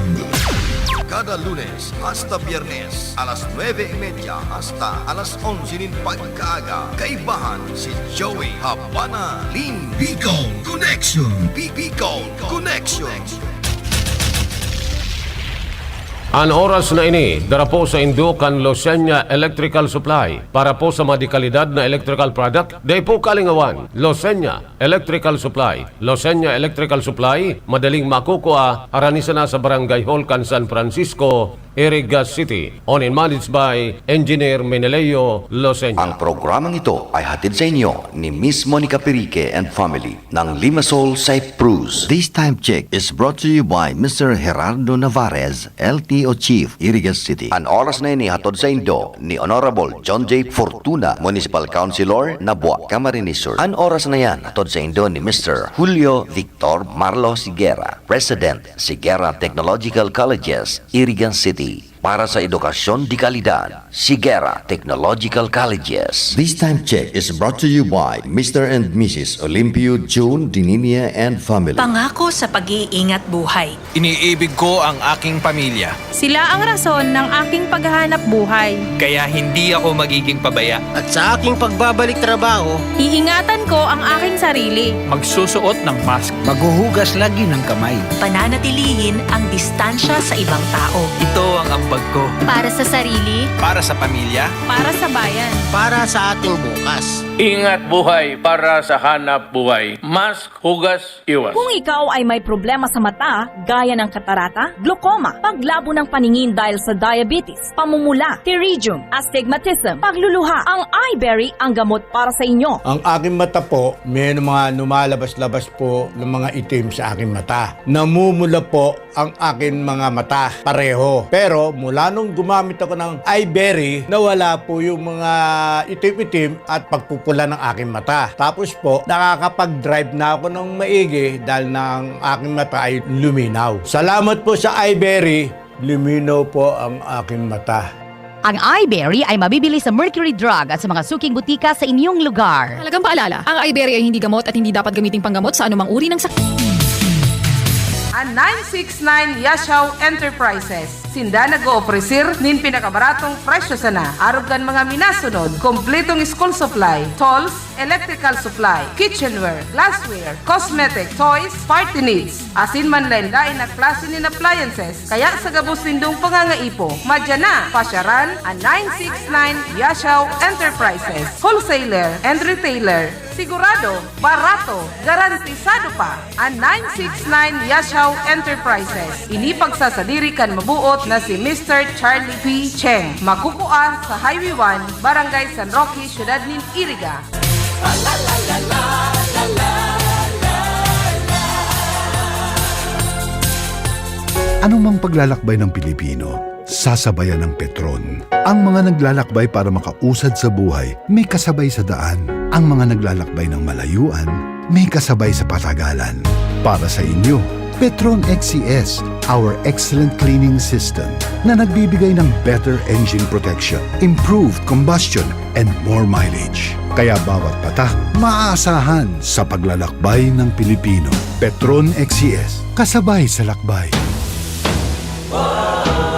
Kada Lunes hasta Biyernes, alas nuebe y media hasta alas onse nin pagkaaga, kaibahan si Joey Habana Lim. Bicol Connection. Bi-, Bicol Connection. An oras na ini, dara po saindo kan Losenya Electrical Supply. Para po sa mga dekalidad na electrical product, dai po kalingawan. Losenya Electrical Supply. Losenya Electrical Supply, madaling makukua, harani sana sa Barangay Hall kan San Francisco, Iriga City. Owned and managed by Engineer Meneleo Losenya. Ang programang ito ay hatid sa inyo ni Miss Monica Pirique and family ng Limassol, Cyprus. This time check is brought to you by Mister Gerardo Navarez, L T O Chief, Iriga City. An oras na ini hatod saindo ni Honorable John J Fortuna, Municipal Councilor, Nabua, Camarines Sur. An oras na yan hatod saindo ni Mister Julio Victor Marlos Higuera, President, Higuera Technological Colleges, Iriga City. Para sa edukasyon de kalidad, Higuera Technological Colleges. This time check is brought to you by Mister and Missus Olimpio June Dininia and family. Pangako sa pag-iingat buhay. Iniibig ko ang aking pamilya. Sila ang rason ng aking paghahanap buhay. Kaya hindi ako magiging pabaya. At sa aking pagbabalik trabaho, iingatan ko ang aking sarili. Magsusuot ng mask. Maghuhugas lagi ng kamay. Pananatilihin ang distansya sa ibang tao. Ito ang ambag ko. Para sa sarili. Para sa pamilya. Para sa bayan. Para sa ating bukas. Ingat buhay para sa hanap buhay. Mask, hugas, iwas. Kung ikaw ay may problema sa mata, gaya ng katarata, glaucoma, paglabo ng paningin dahil sa diabetes, pamumula, pterygium, astigmatism, pagluluha, ang Iberry ang gamot para sa inyo. Ang aking mata po, may mga lumalabas-labas po ng mga itim sa aking mata. Namumula po ang aking mga mata pareho. Pero mula nung gumamit ako ng Iberry, nawala po yung mga itim-itim at pagpupula ng aking mata. Tapos po, nakakapag-drive na ako ng maigi dahil na ang aking mata ay luminaw. Salamat po sa Iberry, luminaw po ang aking mata. Ang Iberry ay mabibili sa Mercury Drug at sa mga suking butika sa inyong lugar. Mahalagang paalala, ang Iberry ay hindi gamot at hindi dapat gamiting panggamot sa anumang uri ng sakit. An nine six nine Yashao Enterprises. Sinda nag-oofreser nin pinakabaratong presyo sana. Arog kan mga minasunod, kompletong school supply, tools, electrical supply, kitchenware, glassware, cosmetic, toys, party needs, asin manlaen-laen na klase nin appliances. Kaya sa gabos nindong pangangaipo, madya na, pasyaran an nine six nine Yashao Enterprises, wholesaler and retailer. Sigurado, barato, garantisado pa. An nine six nine Yashao Enterprises. Ini pagsasadiri kan mabuot na si Mister Charlie P Cheng. Makukua sa Highway one, Barangay San Roque, Siyudad nin Iriga. Anumang paglalakbay ng Pilipino, sasabayan ng Petron. Ang mga naglalakbay para makausad sa buhay, may kasabay sa daan. Ang mga naglalakbay ng malayuan, may kasabay sa patagalan. Para sa inyo, Petron X C S, our excellent cleaning system na nagbibigay ng better engine protection, improved combustion, and more mileage. Kaya bawat patak, maaasahan sa paglalakbay ng Pilipino. Petron X C S, kasabay sa lakbay.